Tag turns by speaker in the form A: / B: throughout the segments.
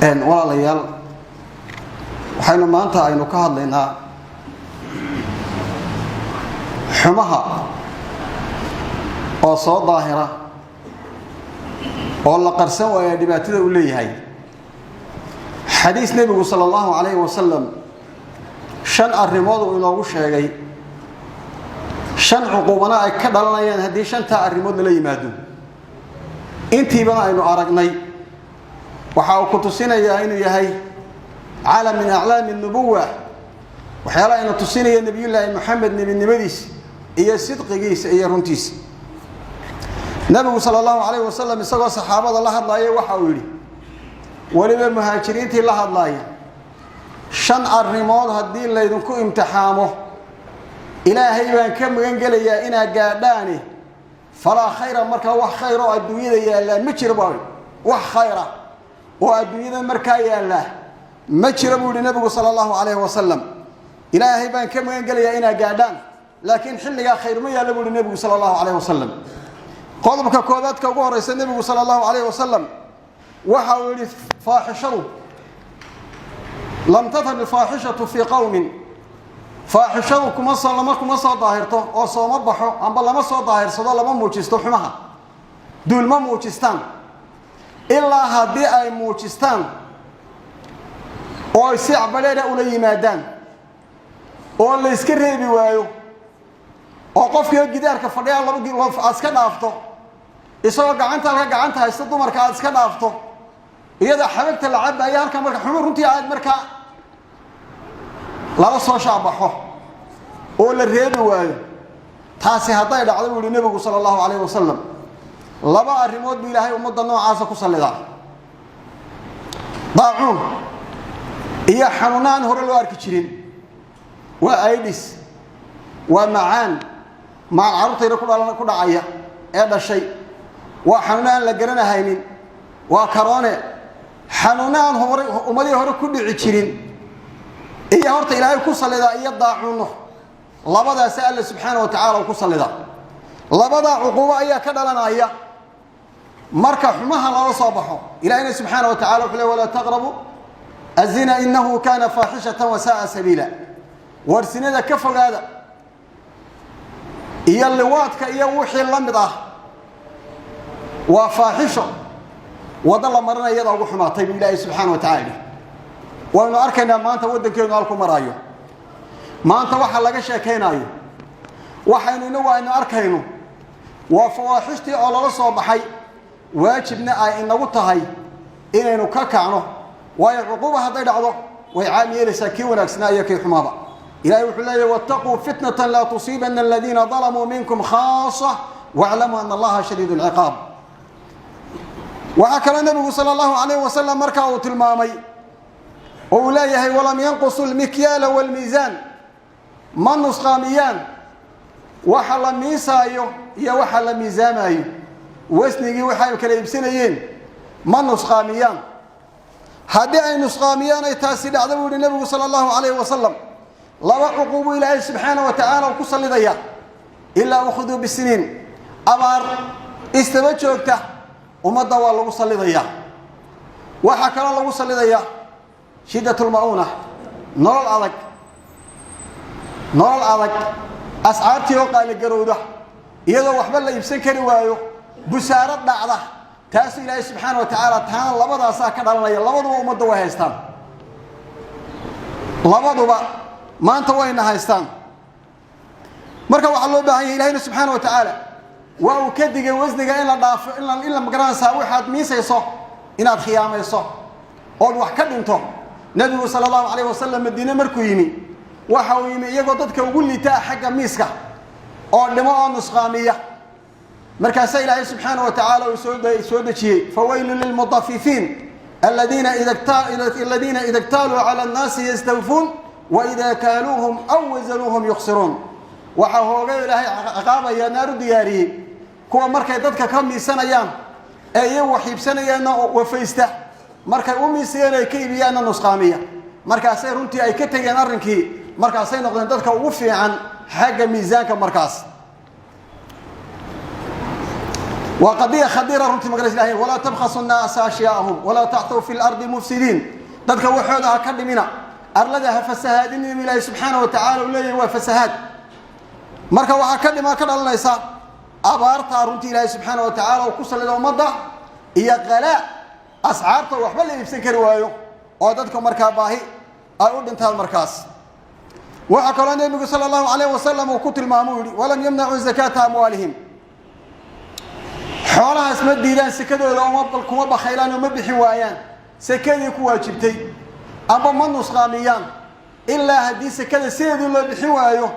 A: Walaalayaal, waxaynu maanta aynu ka hadlaynaa xumaha oo soo daahira oo la qarsan waaya dhibaatada uu leeyahay. Xadiis Nebigu sala allahu calayhi wasalam shan arrimood uu inoogu sheegay, shan cuquubana ay ka dhalanayaan haddii shantaa arrimood lala yimaado, intiibana aynu aragnay, waxa uu ku tusinayaa inuu yahay calam min aclaami nubuwa, waxyaalaha aynu tusinaya Nebiyullaahi Moxamed nebinimadiisa iyo sidqigiisa iyo runtiisa. Nabigu sala allahu calayh wasalam isagoo saxaabada la hadlaaya waxa uu yidhi, weliba muhaajiriintii la hadlaaya: "Shan arrimood haddii laydinku imtixaamo, Ilaahay baan ka magan gelayaa inaad gaadhaani, falaa khayra." Markaa wax khayr oo adduunyada yaallaa ma jiro baa, wax khayra oo adduunyada markaa yaallaa ma jiro, buu yihi Nabigu sala allahu calayhi wasalam. "Ilaahay baan ka magan gelayaa inaad gaadhaan, laakiin xilligaa khayr ma yaalla," buu yihi Nebigu sala allahu calayhi wasalam. Qodobka koobaadka ugu horeysa, Nebigu sala allahu calayhi wasalam waxa uu yihi: "Faaxishadu lam tadhar alfaaxishatu fii qowmin." Faaxishadu kuma soo lama kuma soo daahirto oo sooma baxo, amba lama soo daahirsado, lama muujisto xumaha, duulma muujistaan, ilaa haddii ay muujistaan oo ay si cabadheedha ula yimaadaan oo la iska reebi waayo, oo qofkii gidaarka fadhiya laba aad iska dhaafto, isagoo gacanta halka gacanta haysta dumarka aad iska dhaafto, iyada xabagta la cabaya halka, marka xumo runtii aad markaa lala soo shaabaxo oo la reebi waayo. Taasi hadday dhacdo, buu yihi Nebigu sala allahu calayhi wasalam, laba arrimood buu Ilaahay ummadda noocaasa ku sallidaa: daacuun iyo xanuunno aan hore loo arki jirin. Waa AIDS, waa macaan macal carruurtayda ku dhacaya ee dhashay, waa xanuunno aan la garanahaynin, waa karoone, xanuunno aan hore ummadii hore ku dhici jirin iyo horta Ilaahay ku sallidaa, iyo daacuunno. Labadaasi Alla subxaana wa tacala uu ku sallidaa. Labadaa cuquubo ayaa ka dhalanaya marka xumaha lala soo baxo. Ilahayna subxaana wa tacala wuxuu le: "Walaa taqrabu azina inahu kana faaxishatan wasaaa sabiila." War sinada ka fogaada iyo liwaadka iyo wixii la mid ah, waa faaxisho, waddo la marinaya iyada ugu xumaatay, buu Ilaahay subxaana wa tacala yihi. Waynu arkaynaa maanta waddankeenu halku maraayo. Maanta waxa laga sheekaynaayo, waxaynu inagu aynu arkayno, waa fawaaxishtii oo lala soo baxay. Waajibna ay inagu tahay inaynu ka kacno, waayo cuquuba hadday dhacdo way caam yeelaysaa kii wanaagsanaa iyo kii xumaaba. Ilahay wuxuu leeyahy: "Wattaquu fitnatan laa tusiibana aladiina dalamuu minkum khaasa waclamuu ana Allaha shadiid alciqaab." Waxaa kaloo Nebigu sala allahu calayh wasalam markaa uu tilmaamay oo uu leeyahay: "Walam yanqusuu lmikyaala waalmiisaan." Ma nusqaamiyaan waxa la miisaayo iyo waxa la miisaamaayo, wasnigii waxay kala iibsanayeen ma nusqaamiyaan. Haddii ay nusqaamiyaan ay taasi dhacdo, buu yihi Nebigu sala allahu calayhi wasalam, laba cuquubuu Ilaahay subxaana wa tacaala ku sallidaya: ilaa ukhiduu bisiniin, abaar istaba joogta ummadda waa lagu sallidayaa. Waxaa kaloo lagu sallidayaa shiddatulma'uuna, nolol adag, nolol adag, ascaartii oo qaaligarowda, iyadoo waxba la iibsan kari waayo, busaarad dhacda. Taasuu Ilaahay subxaana wa tacaala taana labadaasaa ka dhalanaya. Labaduba ummadda way haystaan, labaduba maanta wayna haystaan. Marka waxaa loo baahan yahy, Ilahayna subxaana wa tacaala waa uu ka digay wasniga in la dhaafo, in la magaranaysaa waxaad miisayso inaad khiyaamayso ood wax ka dhinto. Nebigu sala allahu calayh wasalam Madiine markuu yimi, waxa uu yimi iyagoo dadka ugu liitaa xagga miiska oo dhimo oo nusqaamiya. Markaasaa Ilaahay subxaana wa tacaala uu soo dejiyey: "Fawaylun lilmutafifiin aladiina ida ktaaluu cala annaasi yastawfuun waida kaaluuhum aw wasanuuhum yukhsiruun." Waxaa hoogay Ilaahay ciqaabaya, naar u diyaariyey, kuwa markay dadka ka miisanayaan ee iyagu wax iibsanayaanna wafaysta, markay u miisayeen ay ka iibiyaanna nusqaamiya. Markaasay runtii ay ka tegeen arrinkii, markaasay noqdeen dadka ugu fiican xagga miisaanka. Markaas Waa qadiya khadiira runtii magaras ilahay. Walaa tabkhasu nnaasa ashyaa'ahum walaa taxtaw fi lardi mufsidiin. Dadka waxooda ha ka dhimina, arlada ha fasahaadinin. Ilaahay subxaana wa tacaala uu leeyahay waa fasahaad. Marka waxaa ka dhima ka dhalanaysa abaartaa runtii Ilaahay subxaana wa tacaala uu ku sallida ummadda, iyo qalaa ascaarta waxba la iibsan kari waayo, oo dadka markaa baahi ay u dhintaan. Markaas waxaa kaloo Nebigu sala allahu calayh wasalam uu ku tilmaamo, uu yihi: walam yamnacuu zakaata amwaalihim. Xoolahaas ma diidaan sekadooda, kuma bakhaylaan oo ma bixin waayaan sekadii ku waajibtay, amba ma nusqaamiyaan, ilaa haddii sekada sideedii loo bixin waayo,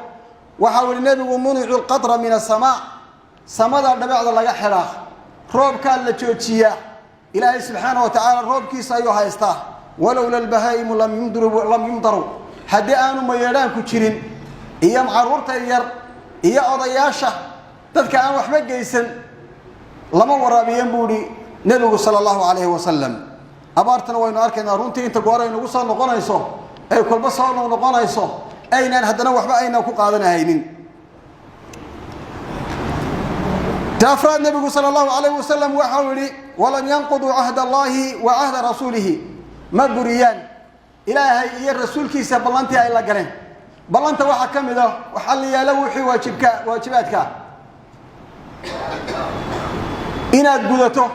A: waxau yihi Nebigu: municu lqatra min asamaa. Samada dhabecda laga xidhaa, roobkaa la joojiyaa. Ilaahay subxaana wa tacaala roobkiisa ayuu haystaa. Walowla albahaa'imu lam yumdaru. Haddii aanu mayeedhaanku jirin iyo caruurta yar iyo odayaasha, dadka aan waxba geysan, lama waraabiyan, buu ihi Nebigu sala allahu calayhi wasalam. Abaartana waynu arkaynaa runtii inta goor ay nagu soo noqonayso, ay kolba soo noqnoqonayso, aynaan haddana waxba aynaan ku qaadanahaynin. Ta afraad, Nebigu sala allahu calayhi wasalam waxau yihi: walam yanquduu cahd allahi wa cahda rasuulihi. Ma buriyaan Ilaahay iyo rasuulkiisa ballantii ay la galeen. Ballanta waxaa ka mid ah waxaa la yaalo wixii waajibka waajibaadka inaad gudato.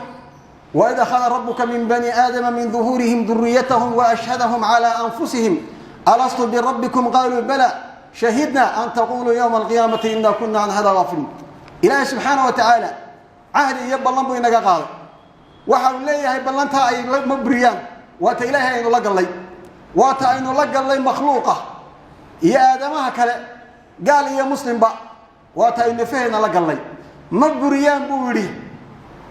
A: Waid akhada rabuka min bani aadama min duhuurihim duriyatahum waashhadahum calaa anfusihim alastu birabbikum qaluu bala shahidna an taquluu yowma alqiyaamati ina kuna can hada gaafiliin. Ilaahay subxaana wa tacaala cahdi iyo ballan buu inaga qaaday. Waxa uu leeyahay ballantaa ay ma buriyaan. Waata Ilaahay aynu la gallay, waata aynu la gallay makhluuqa iyo aadamaha kale, gaal iyo muslimba, waata aynu nafaheedna la gallay. Ma buriyaan, buu yidhi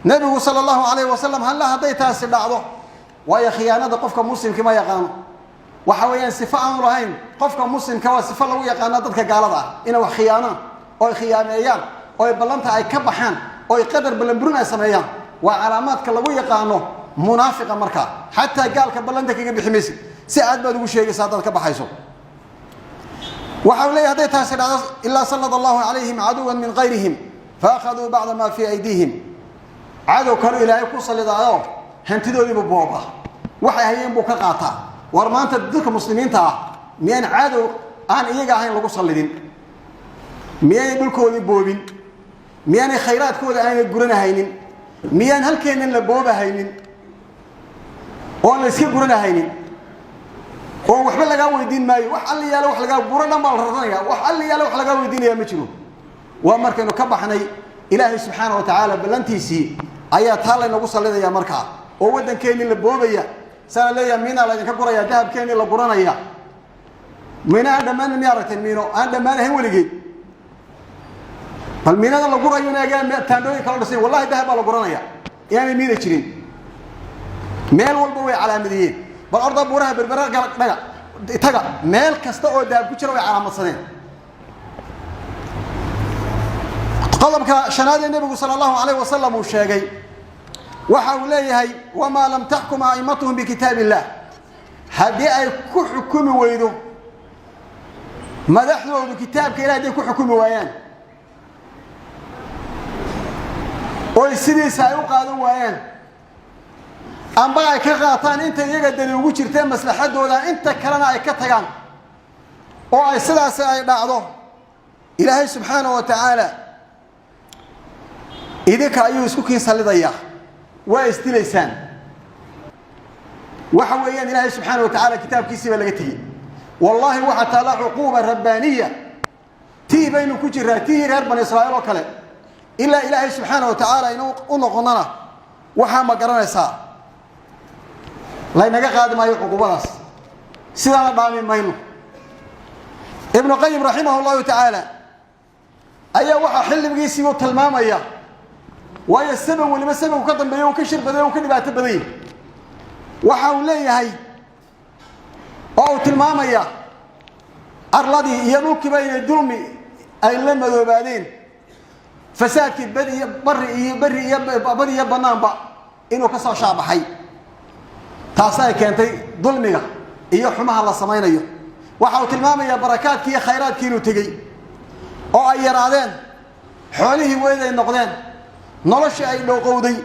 A: Nebigu sala allahu calayhi wasalam. Halla hadday taasi dhacdo, waayo khiyaanada qofka muslimkii ma yaqaano. Waxa weeyaan sifo aanu lahayn qofka muslimka, waa sifo lagu yaqaano dadka gaalada ah, inay wax khiyaanaan oo ay khiyaameeyaan oo ay ballanta ay ka baxaan oo ay qadar ballanburin ay sameeyaan. Waa calaamaadka lagu yaqaano munaafiqa. Markaa xataa gaalka ballanta kaga bixi maysid, si aad baad ugu sheegaysa haddaad ka baxayso. Waxa uu leeyahy: hadday taasi dhacdo, ilaa sallada allahu calayhim caduwan min kayrihim fa akhaduu bacda maa fii aydiihim. Cadow kalu Ilaahay ku sallidaayo, hantidoodiibu booba, waxay hayeen buu ka qaataa. War maanta dadka muslimiinta ah miyaan cadow aan iyaga ahayn lagu sallidin? Miyaanay dhulkoodii boobin? Miyaanay khayraadkooda aanay guranahaynin? Miyaan halkeennan la boobahaynin oon la iska guranahaynin oo waxba lagaa weydiin maayo? Wax alli yaalo wax lagaa guro dhan baa la raranaya. Wax alli yaalo wax lagaa weydiinaya ma jiro. Waa markaynu ka baxnay Ilaahay subxaana wa tacaala ballantiisii ayaa taa laynagu sallidaya markaa, oo waddankeennii la boobaya. Saana leeyaha, miinaa laydinka guraya, dahabkeennii la guranaya. Miino aan dhammaan miya aragtay? Miino aan dhammaanahayn weligeed. Bal miinada la gurayo taandhooyin kaloo dhisay, wallahi dahab baa la guranaya. Inaanay miina jirin meel walba way calaamadiyeen. Bal orda buuraha Berbera dhaga taga, meel kasta oo dahab ku jira way calaamadsadeen. Qodobka shanaad ee Nebigu sala allahu calayh wasalam uu sheegay waxa uu leeyahay: wamaa lam taxkum a'immatuhum bikitaab illah. Haddii ay ku xukumi weydo madaxdoodu kitaabka Ilahay, hadday ku xukumi waayaan oy sidiisa ay u qaadan waayaan, amba ay ka qaataan inta iyaga dani ugu jirtee maslaxadooda, inta kalena ay ka tagaan, oo ay sidaasi ay dhacdo, Ilaahay subxaana wa tacaala idinka ayuu isku kiin sallidayaa, waa isdilaysaan. Waxa weeyaan Ilaahay subxaana wa tacaala kitaabkiisii baa laga tegey. Wallaahi waxaa taalla cuquuba rabbaaniya. Tii baynu ku jiraa, tihii reer Bani Israa'iil oo kale. Ilaa Ilaahay subxaana wa tacaala aynu u noqonnana, waxaa ma garanaysaa, laynaga qaadi maayo cuquubadaas, sidaana dhaami mayno. Ibnu Qayim raximah llahu tacaala ayaa waxaa xilligiisiibuu tilmaamaya, waayo sabab weliba sababku ka dambeeya uu ka shir baday, uu ka dhibaato badany. Waxa uu leeyahay oo uu tilmaamaya arladii iyo dhulkiiba inay dulmi ay la madoobaadeen, fasaadkii bad iyo bari iyo beri iyo bad iyo banaanba inuu ka soo shaabaxay. Taasi ay keentay dulmiga iyo xumaha la samaynayo. Waxa uu tilmaamayaa barakaadkii iyo khayraadkii inuu tegey oo ay yaraadeen, xoolihii weyd ay noqdeen. Noloshii ay dhooqowday,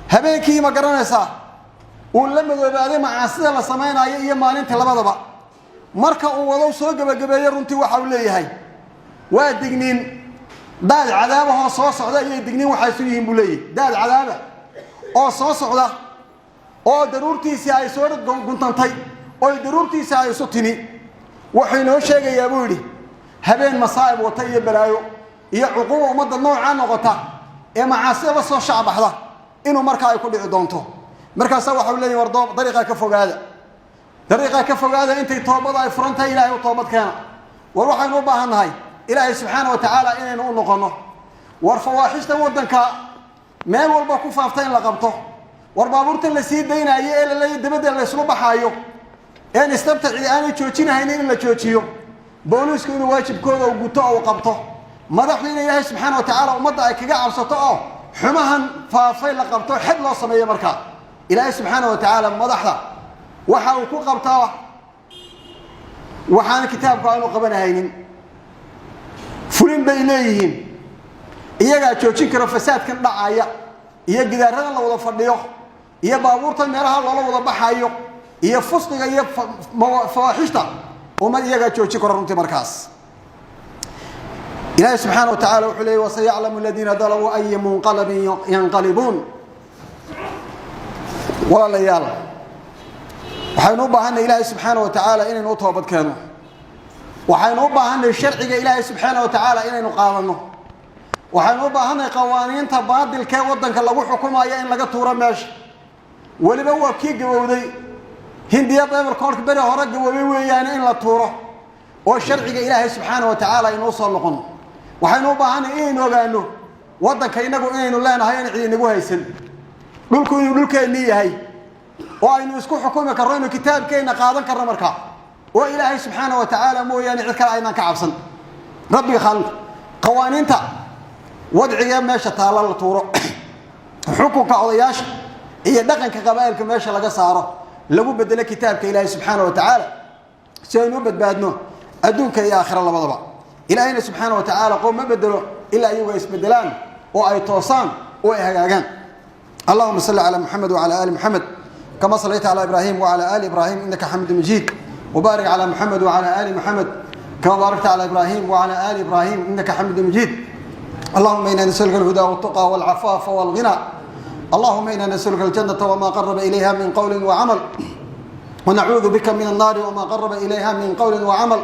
A: habeenkii, ma garanaysaa, uu la madoobaaday macaasida la samaynayo iyo maalinta labadaba. Marka uu wadow soo gebagabeeyo, runtii waxa uu leeyahay waa digniin. Daad cadaabahoo soo socda iyo digniin waxay isu yihiin, buu leeyahay. Daad cadaaba oo soo socda oo daruurtiisii ay soo guntantay oo daruurtiisii ay isu timi wuxuu inoo sheegayaa, buu yidhi, habeen masaa'ib wata iyo balaayo iyo cuquuba ummadda noocaa noqota ee macaasida la soo shacbaxda inuu markaa ay ku dhici doonto. Markaasaa waxau leeyahy: war, dariiqaa ka fogaada, dariiqaa ka fogaada, intay toobada ay furan tahay Ilaahay u toobad keena. War, waxaynu u baahan nahay Ilaahay subxaana wa tacaala inaynu u noqonno. War, fawaaxishta waddanka meel walba ku faafta in la qabto. War, baabuurtan la sii daynaayo ee laleeya dabadda layslu baxaayo een istabta cidi aanay joojinahaynin in la joojiyo. Booliisku inuu waajibkooda u guto oo u qabto. Madaxdu ina Ilaahay subxaana wa tacaala ummadda ay kaga cabsato oo xumahan faafay la qabto, xed loo sameeyo. Markaa Ilaahay subxaana wa tacaala madaxda waxa uu ku qabtaa waxaana kitaabku aanu qabanahaynin. Fulin bay leeyihiin, iyagaa joojin karo fasaadkan dhacaya iyo gidaaradan la wada fadhiyo iyo baabuurtan meelaha loola wada baxayo iyo fusqiga iyo fawaaxishta. Ummad iyagaa joojin karo runtii. Markaas Ilaahay subxaana wa tacala wuxuu leeyay: وسيعلم الذين ظلموا أي منقلب ينقلبون. Walaalayaal, waxaynu u baahanay Ilaahay subxaana wa tacaala inaynu u toobad keeno. Waxaynu u baahanay sharciga Ilaahay subxaana wa tacaala inaynu qaadano. Waxaynu u baahanay qawaaniinta baadilkee waddanka lagu xukumayo in laga tuuro meesha. Weliba waa kii gabowday, Hindiya Penal Code-ka beri hore gaboobay weeyaane, in la tuuro oo sharciga Ilaahay subxaana wa tacaala aynuu soo noqono. Waxaynu u baahanay inaynu ogaano waddanka inagu inaynu leenahay, in cid inagu haysan, dhulku inuu dhulkeennii yahay oo aynu isku xukumi karno, inuu kitaabkeenna qaadan karno markaa, oo Ilaahay subxaana wa tacaala mooyaane cid kale aynaan ka cabsan. Rabbiga khaalinka qawaaniinta wadciga meesha taalla la tuuro, xukunka odayaasha iyo dhaqanka qabaa'ilka meesha laga saaro, lagu bedelo kitaabka Ilaahay subxaana wa tacaala, si aynu u badbaadno adduunka iyo aakhira labadaba. Ilaahayna subxaana wa tacaala qoom ma bedelo ilaa iyagu ay isbedelaan oo ay toosaan oo ay hagaagaan. اللهم صل على محمد وعلى آل محمد كما صليت على إبراهيم وعلى آل إبراهيم إنك حميد مجيد، وبارك على محمد وعلى آل محمد كما باركت على إبراهيم وعلى آل إبراهيم إنك حميد مجيد. اللهم إنا نسألك الهدى والتقى والعفاف والغنى. اللهم إنا نسألك الجنة وما قرب إليها من قول وعمل، ونعوذ بك من النار وما قرب إليها من قول وعمل.